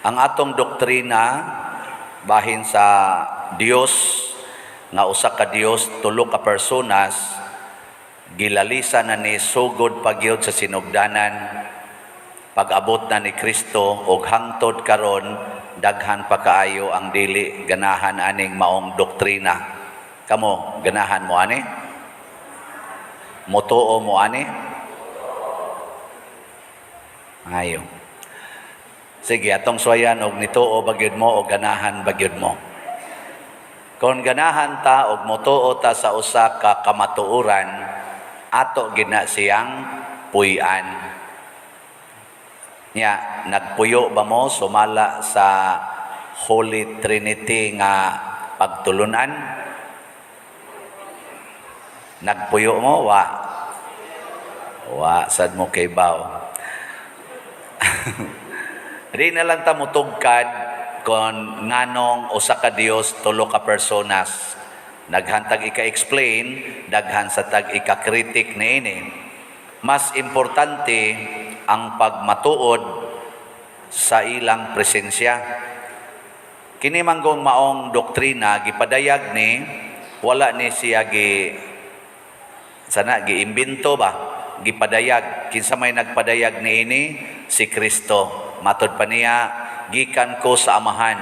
Ang atong doktrina bahin sa Dios nga usa ka Dios, tulo ka personas, gilalisa na ni sugod pa gyud sa sinugdanan, pag-abot na ni Kristo ug hangtod karon, daghan pa kaayo ang dili ganahan aning maong doktrina. Kamo, ganahan mo ani? Motuo mo ani? Ayo. Sige, atong suwayan og nituo ba gyud mo o ganahan ba gyud mo. Kung ganahan ta og motuo ta sa usa ka kamatuoran, ato gyud na siyang puy-an. Nya, nagpuyo ba mo sumala sa Holy Trinity nga pagtulunan? Nagpuyo mo? Wa. Wa, sad mo kay baw. Di na lang ta mutugkad kon nganong usa ka Dios, tulo ka personas. Daghan tag ika-explain, daghan sa tag ika-critic niini. Mas importante ang pagmatuod sa ilang presensya. Kini manggong maong doktrina gipadayag ni, wala ni siya gi sana giimbento ba, gipadayag. Kinsa may nagpadayag niini? Si Kristo. Matod pa niya, "Gikan ko sa Amahan.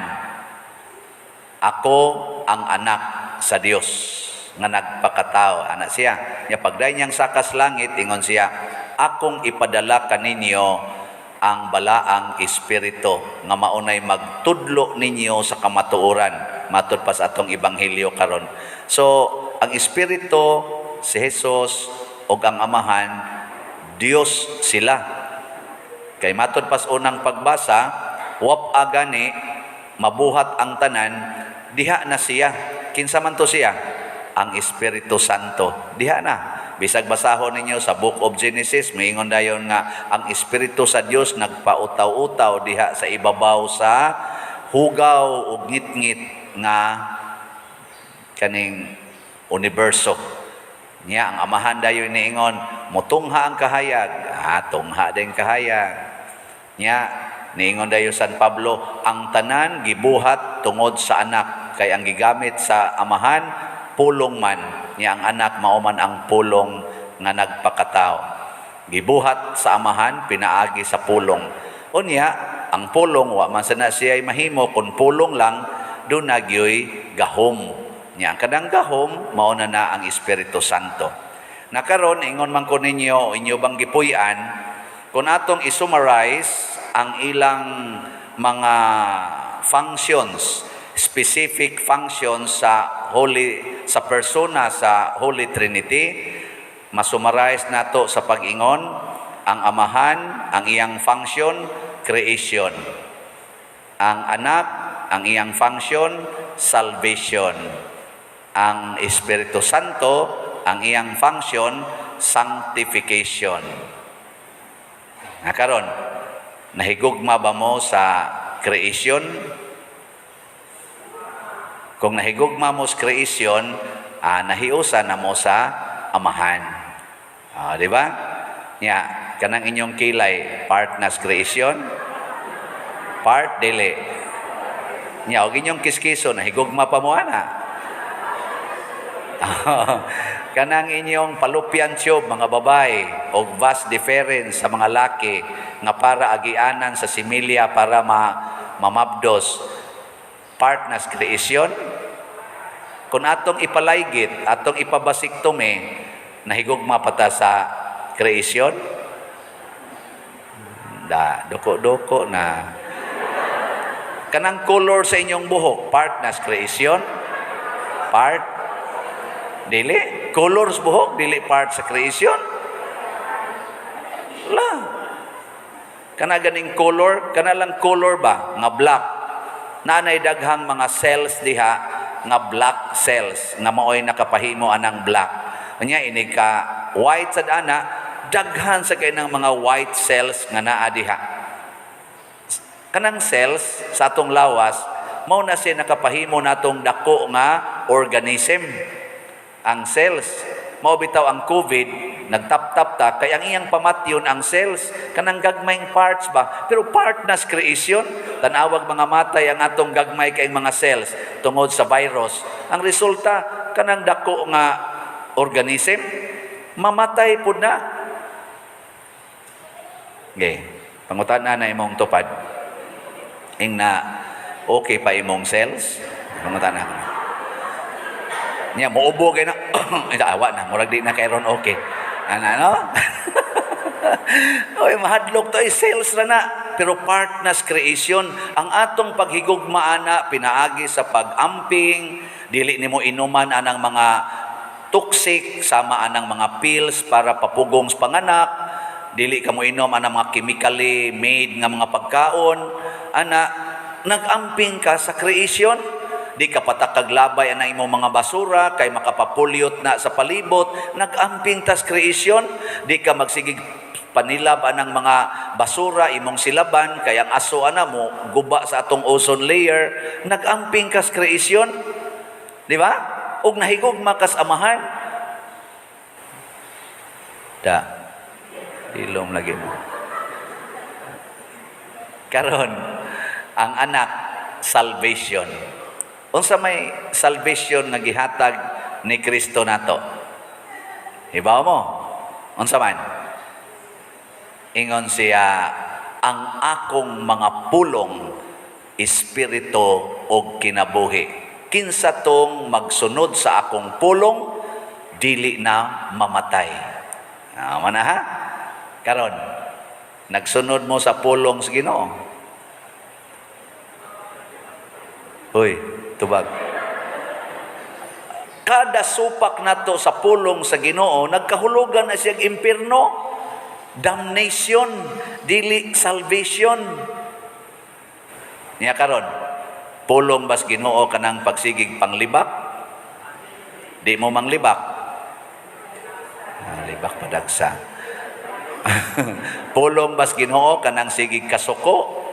Ako ang Anak sa Dios nga nagpakatao." Ana siya. Nya pagdayon niyang sakas langit, ingon siya, "Akong ipadala kaninyo ang Balaang Espiritu nga maunay magtudlo ninyo sa kamatuoran," matod pa sa atong ebanghelyo karon. So, ang Espiritu, si Jesus ug ang Amahan, Dios sila. Kay matod pas unang pagbasa, wap-a gani mabuhat ang tanan, diha na siya. Kinsa man to siya? Ang Espiritu Santo. Diha na. Bisag basahon ninyo sa Book of Genesis, moingon dayon nga ang Espiritu sa Dios nagpautaw-utaw diha sa ibabaw sa hugaw ug ngitngit nga kaning universo. Nya ang Amahan dayon niingon, "Mutungha ang kahayag." Ah, tungha din kahayag. Nya niingon dayon San Pablo, ang tanan gibuhat tungod sa Anak, kay ang gigamit sa Amahan pulong man. Nya ang Anak mao man ang pulong nga nagpakatao. Gibuhat sa Amahan pinaagi sa pulong. Unya, ang pulong wa man sana siya mahimo kung pulong lang, duna gyoy gahom. Nya ang kanang gahom mao na na ang Espiritu Santo. Nakaron ingon man ko ninyo, inyo bang gipuy-an kung atong i-summarize ang ilang mga functions, specific functions sa Holy sa persona sa Holy Trinity, masummarize nato sa pag-ingon, ang Amahan, ang iyang function, creation. Ang Anak, ang iyang function, salvation. Ang Espiritu Santo, ang iyang function, sanctification. Nakaron, nahigugma ba mo sa creation? Kung nahigugma mo sa creation, nahiusa na mo sa Amahan. Di ba? Nya, kanang inyong kilay, part na sa creation? Part, dili. Nya, og inyong kiskiso, nahigugma pa mo ana? Kanang inyong fallopian tube, mga babae, og vas deferens sa mga laki, nga para agianan sa similya para mamabdos, part na sa creation? Kung atong ipalaygit, atong ipa-vasectomy, nahigugma pa ta sa creation? Da, doko-doko na. Kanang color sa inyong buhok, part na sa creation? Part? Dili. Color sa buhok, dili part sa creation? La. Kana ganing color, kana lang color ba nga black. Naanay daghang mga cells diha nga black cells nga maoy nakapahimo anang black. Unya inig ka white sad ana, daghan sa kay ng mga white cells nga naa diha. Kanang cells sa atong lawas mao na siya nakapahimo natong dako nga organism. Ang cells mao bitaw ang COVID. Nagtap-tap ta kay ang iyang pamatyon ang cells, kanang gagmayng parts ba. Pero part na sa creation, tanawag mga matay ang atong gagmay kay mga cells tungod sa virus. Ang resulta, kanang dako nga organism mamatay pud na. Okay. Pangutana na imong tupad. Ing na okay pa imong cells? Pangutana ko na. Niya, muubo kay na. Ito, awa na. Murag di na kay ron okay. Ano, ano? Oy, mahadlok to ay cells ra na. Pero part na sa creation, ang atong paghigugma ana pinaagi sa pag-amping, dili nimo inuman anang mga toxic, sama anang mga pills para papugong sa panganak, dili ka mo inom anang mga chemically made nga mga pagkaon, ana nag-amping ka sa creation. Di ka patakag labay anang imong mga basura kay makapapollute na sa palibot, nag-amping tas creation. Di ka magsigig panilab anang mga basura imong silaban kay ang aso ana mo guba sa atong ozone layer, nag-amping kas creation, di ba? Ug nahigugma kas Amahan. Da ilom lagi mo karon. Ang Anak, salvation. Unsa may salvation nga gihatag ni Kristo nato? Hibaw mo unsa man? Ingon siya, "Ang akong mga pulong espiritu og kinabuhi. Kinsa tong magsunod sa akong pulong, dili na mamatay." Ah, mana ha? Karon, nagsunod mo sa pulong sa Ginoo? Hoy, tubag. Kada supak nato sa pulong sa Ginoo, nagkahulugan na siyang impierno, damnation, dili salvation. Niya karon, pulong bas Ginoo kanang pagsigig panglibak? Di mo manglibak? Ah, libak padagsa. Pulong bas Ginoo kanang sigig kasuko?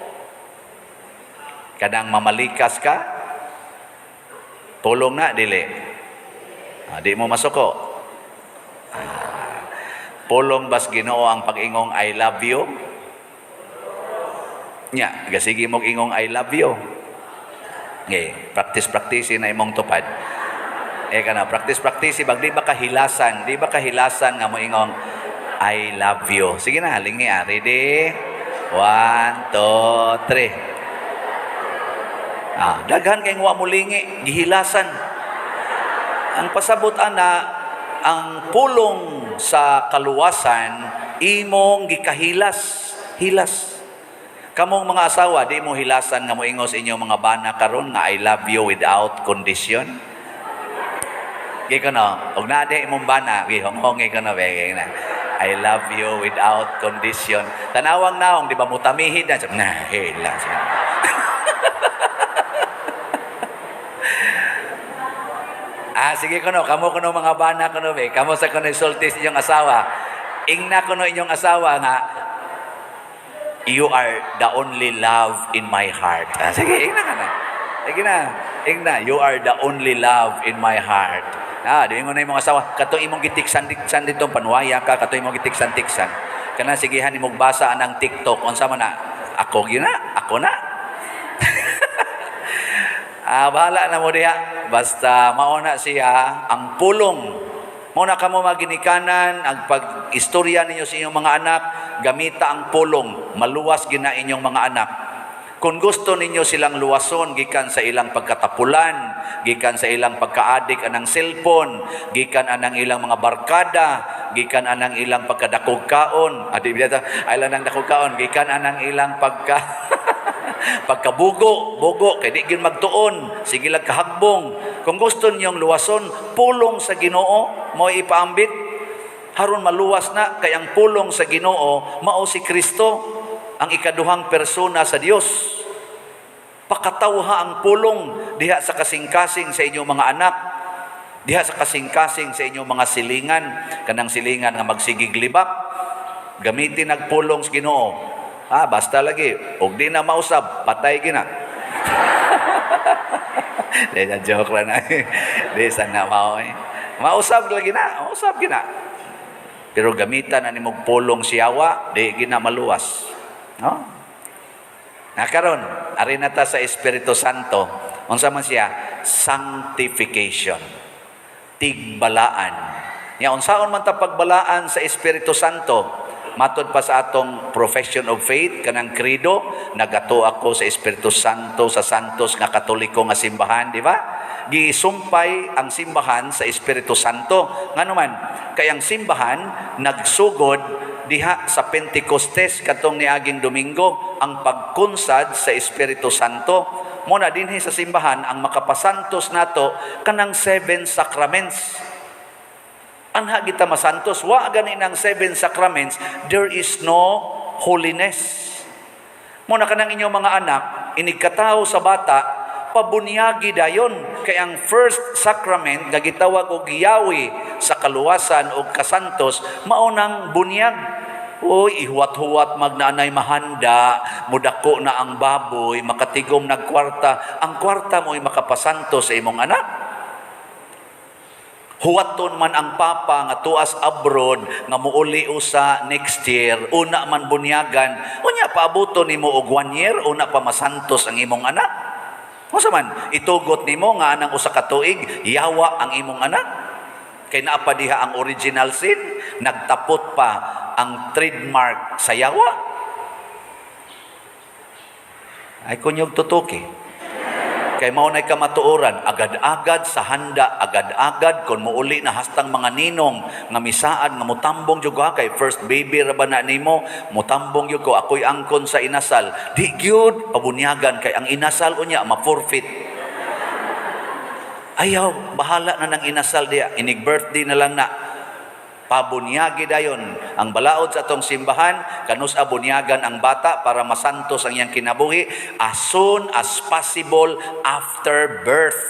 Kanang mamalikas ka? Pulong na dili? Ah, di mo masuko. Ah, pulong bas Ginoo ang pag-ingong "I love you"? Nya, gasigi mong ingong "I love you." Okay, practice practice na imong tupad. Eh kana practice practice bag di ba kahilasan, di ba kahilasan nga mo ingong "I love you"? Sige na, lingi ah. Ready? One, two, three. Ah, daghan kay wa mo lingi, gihilasan. Ang pasabot ana, ang pulong sa kaluwasan imong gikahilas, hilas. Kamong mga asawa, di mo hilasan nga moingon sa inyong mga bana karon nga "I love you without condition"? Gi kono, og naa diha imong bana, gi honghongi kono be na. "I love you without condition." Tanawang naong, di ba mutamihid na? Na, hilas. Ah, sige kono, kamo kono mga bana kono be, kamo sa kono isulti sa inyong asawa. Ingna kono inyong asawa nga "You are the only love in my heart." Ah, sige, ingna ka na. Sige na. Ingna, "You are the only love in my heart." Ah, di mo na imong asawa, katong imong gitiksan-tiksan dito panuwaya ka, katong imong gitiksan-tiksan. Kana sigihan imong basa anang TikTok, unsa man na? Ako gyud na, ako na. Ah, bahala na mo diha. Basta mauna siya ang pulong. Mao na kamo maginikanan, ang pag-istorya ninyo sa inyong mga anak, gamita ang pulong, maluwas gina inyong mga anak. Kung gusto ninyo silang luwason gikan sa ilang pagkatapulan, gikan sa ilang pagkaadik anang cellphone, gikan anang ilang mga barkada, gikan anang ilang pagkadakog kaon, adi bita, ay lang nang dakog kaon, gikan anang ilang pagkabugo, bugo, kay di gyud magtuon, sige lang kahagbong. Kung gusto ninyong luwason, pulong sa Ginoo mo ipaambit. Haron maluwas na kay ang pulong sa Ginoo mao si Kristo, ang ikaduhang persona sa Dios. Pakatawha ang pulong diha sa kasing-kasing sa inyong mga anak, diha sa kasing-kasing sa inyong mga silingan, kanang silingan nga magsigig libak, gamitin nagpulong sa Ginoo. Ah, basta lagi, og di na mausab, patay gina. Di na joke ra na. Di sana mao eh. Mausab lagi na, mausab gina. Pero gamitan na nimog pulong sa yawa, di gina maluwas. No? Na karon, ari na ta sa Espiritu Santo. Unsa man siya? Sanctification. Tigbalaan. Nya unsaon man ta pagbalaan sa Espiritu Santo? Matod pa sa atong profession of faith, kanang credo, nagato ako sa Espiritu Santo sa Santos nga Katoliko nga simbahan, di ba? Gisumpay ang simbahan sa Espiritu Santo. Ngano man, kay ang simbahan nagsugod diha sa Pentecostes katong niaging Domingo, ang pagkunsad sa Espiritu Santo. Mo na dinhi sa simbahan ang makapasantos nato kanang seven sacraments. Anha kita masantos, wa gani ng seven sacraments, there is no holiness. Mo na kanang inyong mga anak, inigkatawo sa bata, pabunyagi dayon kay ang first sacrament nga gitawag og yawi sa kaluwasan og kasantos mao nang bunyag. Uy, ihuwat-huwat magnaanay mahanda, mudako na ang baboy, makatigom nagkwarta. Ang kwarta mo'y makapasantos sa imong anak. Huwaton man ang papa nga tuas abroad nga muuli usa next year, una man bunyagan, unya paabuton nimo og one year, una pa masantos ang imong anak. Unsa man, itugot nimo nga anang usa ka tuig, yawa ang imong anak? Kay naa pa diha ang original sin, nagtapot pa ang trademark sa yawa. Ay kunyog tutuki. Kay mao nay kamatuoran, agad-agad sa handa, agad-agad kung muuli na hastang mga ninong nga misaad nga mutambong jud ko ha, kay first baby ra ba na nimo, mutambong jud ko, ako'y angkon sa inasal. Di gyud pabunyagan kay ang inasal unya ma-forfeit. Ayaw, bahala na ng inasal diya. Inig birthday na lang na. Pabunyagi dayon ang balaod sa atong simbahan, kanus bunyagan ang bata para masantos ang iyang kinabuhi as soon as possible after birth.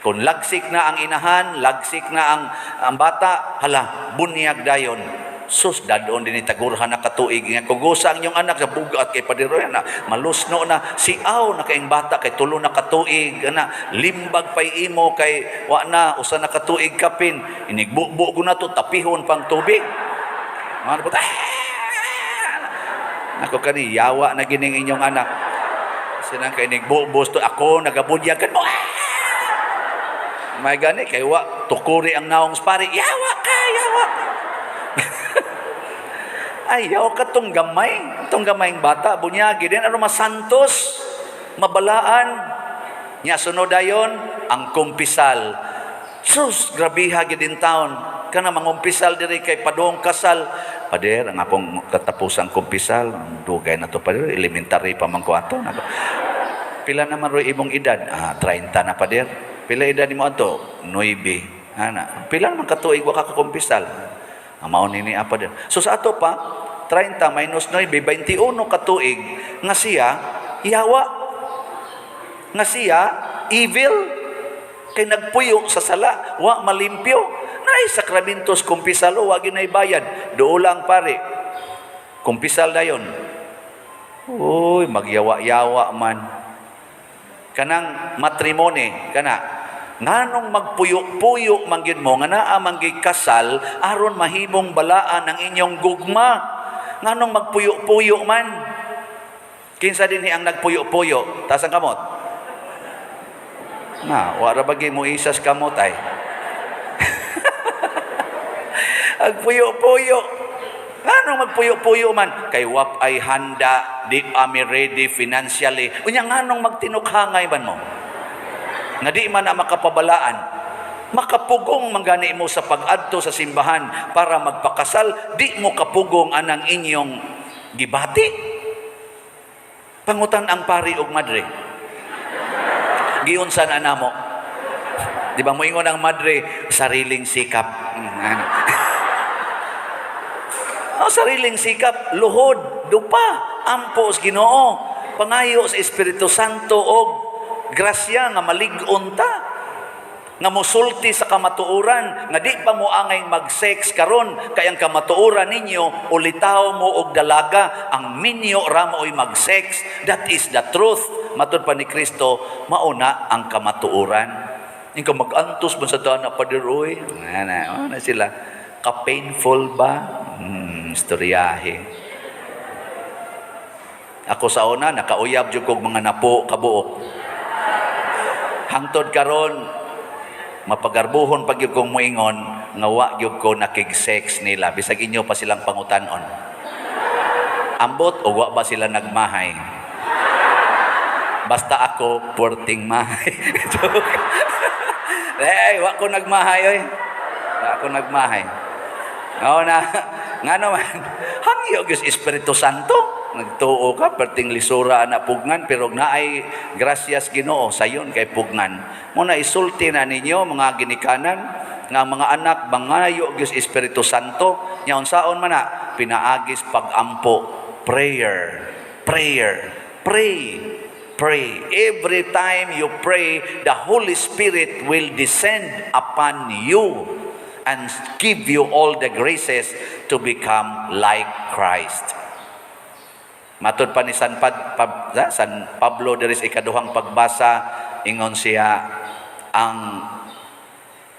Kung lagsik na ang inahan, lagsik na ang bata, hala, bunyag dayon. Sus, dadon din ni tagurhan na katuig. Nga kugusa ang inyong anak sa bugat kay padiro na malusno na siaw na kaing bata kay 3 na katuig ana limbag pay imo kay wa na usa na katuig kapin inigbubo ko na to tapihon pang tubig. Ano ba? Ako kani yawa na gining inyong anak. Sinang kay inigbubos to ako nagabunyagan mo. May gani kay wa tukuri ang naong pari. Yawa ka, yawa ka. Ayaw ka tong gamay, tong gamayng bata, bunyagi din, ano masantos, mabalaan. Nya sunod dayon, ang kumpisal. Sus, grabiha gid in town. Kana mangumpisal diri kay padung kasal. Pader, ang akong katapusang kumpisal, ang dugay na to pader, elementary pa man ko ato. Pila naman roy imong edad? Ah, 30 na pader. Pila edad nimo ato? 9. Ana, pila naman katuig wa ka kakumpisal? Ang mao nini apa din. So sa ato pa, 30 minus 9, 21 katuig nga siya yawa. Nga siya evil kay nagpuyo sa sala, wa malimpyo. Naay sakramentos kumpisal wa ginay bayad. Duol lang pare. Kumpisal dayon. Uy, magyawa-yawa man. Kanang matrimony kana nganong magpuyo-puyo man gyud mo nga naa man gyud kasal aron mahimong balaan ang inyong gugma? Nganong magpuyo-puyo man? Kinsa dinhi ang nagpuyo-puyo? Taas ang kamot. Na wa ra bagi mo isas kamot ay. Agpuyo-puyo. Nganong magpuyo-puyo man? Kay wap ay handa, di ami ready financially. Unya nganong magtinukhangay man mo? Nga di man na makapabalaan. Makapugong manggani mo sa pag-adto sa simbahan para magpakasal, di mo kapugong anang inyong gibati. Pangutan ang pari og madre. Giunsa na namo. Di ba moingon ang madre, sariling sikap. Ano? Oh, sariling sikap, luhod, dupa, ampo sa Ginoo, pangayo sa Espiritu Santo og grasya nga malig-on ta, nga mosulti sa kamatuoran, nga di pa mo angay mag-sex karon kay ang kamatuoran ninyo ulitaw mo og dalaga, ang minyo ra mooy mag-sex. That is the truth. Matud pa ni Kristo, mauna ang kamatuoran. Ingka mag-antos man sa dana pader oy. Ana, ana sila. Ka-painful ba? Istoryahe. Ako sa una, nakauyab jud kog mga napo kabuok. Hangtod karon, mapagarbuhon pag gyud kong moingon nga wa gyud ko nakig-sex nila, bisag inyo pa silang pangutan-on. Ambot o wa ba sila nagmahay. Basta ako, puwerteng mahay. Joke. Eh, wa ko nagmahay oy. Wa ko nagmahay. Oo na, ngano man, hangyo gyud Espiritu Santo. Nagtuo ka, perting lisura na pugnan, pero naay grasyas Ginoo sayon kay pugnan. Mao na isulti na ninyo, mga ginikanan, nga mga anak mangayo gyud Espiritu Santo. Nya unsaon man na pinaagis pagampo, prayer, prayer, pray, pray. Every time you pray, the Holy Spirit will descend upon you and give you all the graces to become like Christ. Matud pa ni San Pablo diri sa ikaduhang pagbasa, ingon siya, ang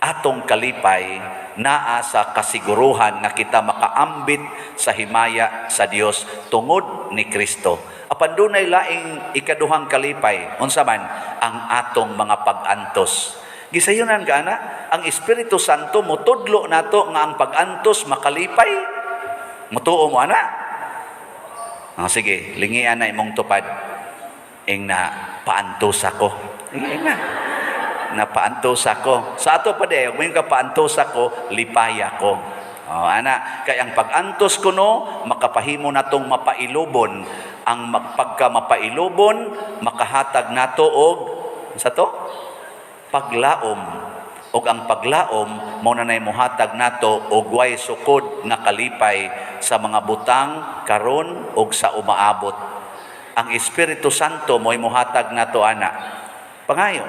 atong kalipay naa sa kasiguruhan nga kita makaambit sa himaya sa Dios tungod ni Kristo. Apan dunay laing ikaduhang kalipay, unsa man? Ang atong mga pag-antos. Gisayunan ka ana, ang Espiritu Santo motudlo nato nga ang pag-antos makalipay. Mutuo mo ana? Ah, sige, lingian na imong tupad. Ing na paantos ako. Sige, ing na. Napaantos ako. Sa ato pa di, kung ka paantos ako, lipaya ko. Oh, ana, kay ang pag-antos kuno makapahimo natong mapailubon. Ang pagka mapailubon, makahatag nato og sa to paglaom, ug ang paglaom mao na nay mohatag nato og way sukod nga kalipay sa mga butang karon ug sa umaabot. Ang Espiritu Santo mo'y mohatag nato ana. Pangayo.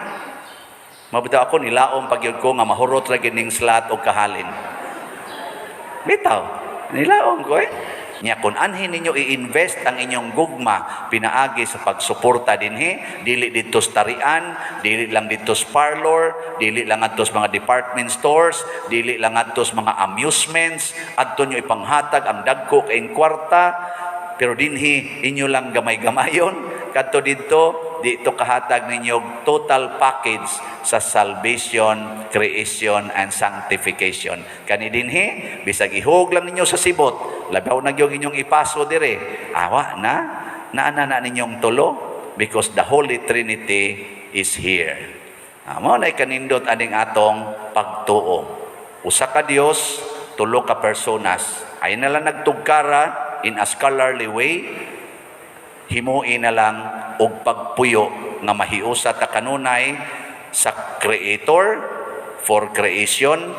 Mabitaw ako, nilaom pag ko nga mahurot ra gyud ning slot og kahalin. Bitaw, nilaom ko eh. Nya kung anhin ninyo i-invest ang inyong gugma pinaagi sa pagsuporta dinhi, dili didto sa tarian, dili lang didto sa parlor, dili lang adto sa mga department stores, dili lang adto sa mga amusements, adto nyo ipanghatag ang dagko kayong kwarta, pero dinhi inyo lang gamay-gamayon. Kadto didto, dito kahatag ninyo total package sa salvation, creation, and sanctification. Kani dinhi, bisag ihog lang ninyo sa sibot, labaw na gyud inyong ipaso dire. Awa na, naana na ninyong tulo because the Holy Trinity is here. Ah, mao na kanindot aning atong pagtuo. Usa ka Dios, tulo ka personas. Ay na lang nagtugkara in a scholarly way, himuin na lang og pagpuyo nga mahiusa ta kanunay sa Creator for creation,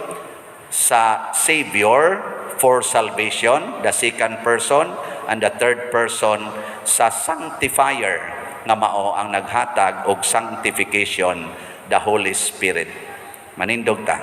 sa Savior for salvation, the second person, and the third person sa Sanctifier nga mao ang naghatag og sanctification, the Holy Spirit. Manindog ta.